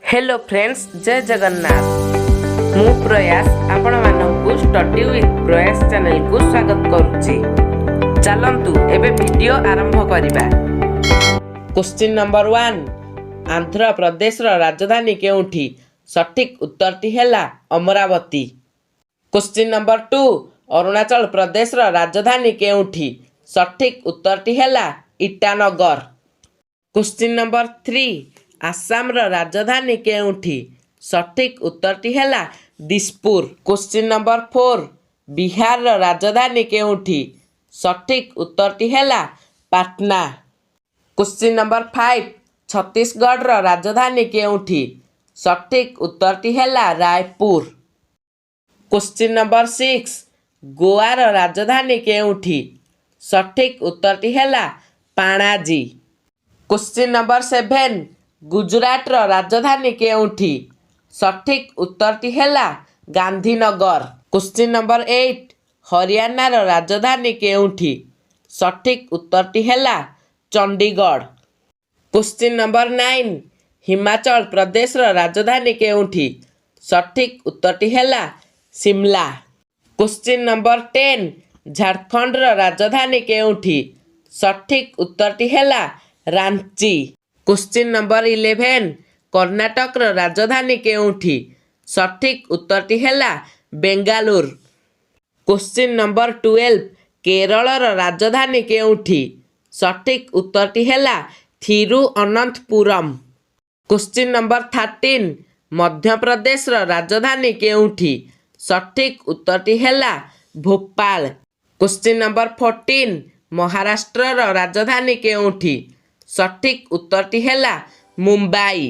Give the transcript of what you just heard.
Hello friends, ଜୟ ଜଗନ୍ନାଥ। ମୁଁ ପ୍ରୟାସ ଆପଣମାନଙ୍କୁ ଷ୍ଟଡି ୱିଥ୍ ପ୍ରୟାସ ଚ୍ୟାନେଲକୁ ସ୍ୱାଗତ କରୁଛି। ଚାଲନ୍ତୁ, ଏବେ ଭିଡ଼ିଓ ଆରମ୍ଭ କରିବା। କ୍ୱେଶ୍ଚିନ୍ ନମ୍ବର 1, ଆନ୍ଧ୍ରପ୍ରଦେଶର ରାଜଧାନୀ କେଉଁଠି? ସଠିକ୍ ଉତ୍ତରଟି ହେଲା ଅମରାବତୀ। କ୍ୱେଶ୍ଚିନ୍ ନମ୍ବର 2, ଅରୁଣାଚଳ ପ୍ରଦେଶର ରାଜଧାନୀ କେଉଁଠି? ସଠିକ୍ ଉତ୍ତରଟି ହେଲା ଇଟାନଗର। କ୍ୱେଶ୍ଚିନ୍ ନମ୍ବର 3, ଆସାମର ରାଜଧାନୀ କେଉଁଠି? ସଠିକ୍ ଉତ୍ତରଟି ହେଲା ଦିସପୁର। କ୍ୱେଶ୍ଚିନ୍ ନମ୍ବର 4, ବିହାରର ରାଜଧାନୀ କେଉଁଠି? ସଠିକ୍ ଉତ୍ତରଟି ହେଲା ପାଟନା। କ୍ୱେଶ୍ଚିନ୍ ନମ୍ବର 5, ଛତିଶଗଡ଼ର ରାଜଧାନୀ କେଉଁଠି? ସଠିକ୍ ଉତ୍ତରଟି ହେଲା ରାୟପୁର। କ୍ୱେଶ୍ଚିନ୍ ନମ୍ବର 6, ଗୋଆର ରାଜଧାନୀ କେଉଁଠି? ସଠିକ୍ ଉତ୍ତରଟି ହେଲା ପାଣାଜୀ। କ୍ୱେଶ୍ଚିନ୍ ନମ୍ବର 7, ଗୁଜୁରାଟର ରାଜଧାନୀ କେଉଁଠି? ସଠିକ୍ ଉତ୍ତରଟି ହେଲା ଗାନ୍ଧୀନଗର। କ୍ୱେଶ୍ଚିନ୍ ନମ୍ବର 8, ହରିୟାଣାର ରାଜଧାନୀ କେଉଁଠି? ସଠିକ୍ ଉତ୍ତରଟି ହେଲା ଚଣ୍ଡିଗଡ଼। କ୍ୱେଶ୍ଚିନ୍ ନମ୍ବର 9, ହିମାଚଳ ପ୍ରଦେଶର ରାଜଧାନୀ କେଉଁଠି? ସଠିକ୍ ଉତ୍ତରଟି ହେଲା ସିମଲା। କ୍ୱେଶ୍ଚିନ୍ ନମ୍ବର 10, ଝାଡ଼ଖଣ୍ଡର ରାଜଧାନୀ କେଉଁଠି? ସଠିକ୍ ଉତ୍ତରଟି ହେଲା ରାଞ୍ଚି। କ୍ୱେଶ୍ଚିନ୍ ନମ୍ବର 11, କର୍ଣ୍ଣାଟକର ରାଜଧାନୀ କେଉଁଠି? ସଠିକ୍ ଉତ୍ତରଟି ହେଲା ବେଙ୍ଗାଲୁରୁ। କ୍ୱେଶ୍ଚିନ୍ ନମ୍ବର 12, କେରଳର ରାଜଧାନୀ କେଉଁଠି? ସଠିକ୍ ଉତ୍ତରଟି ହେଲା ଥିରୁଅନନ୍ତପୁରମ୍। କ୍ୱେଶ୍ଚିନ୍ ନମ୍ବର 13, ମଧ୍ୟପ୍ରଦେଶର ରାଜଧାନୀ କେଉଁଠି? ସଠିକ୍ ଉତ୍ତରଟି ହେଲା ଭୋପାଳ। କ୍ୱେଶ୍ଚିନ୍ ନମ୍ବର 14, ମହାରାଷ୍ଟ୍ରର ରାଜଧାନୀ କେଉଁଠି? ସଠିକ୍ ଉତ୍ତରଟି ହେଲା ମୁମ୍ବାଇ।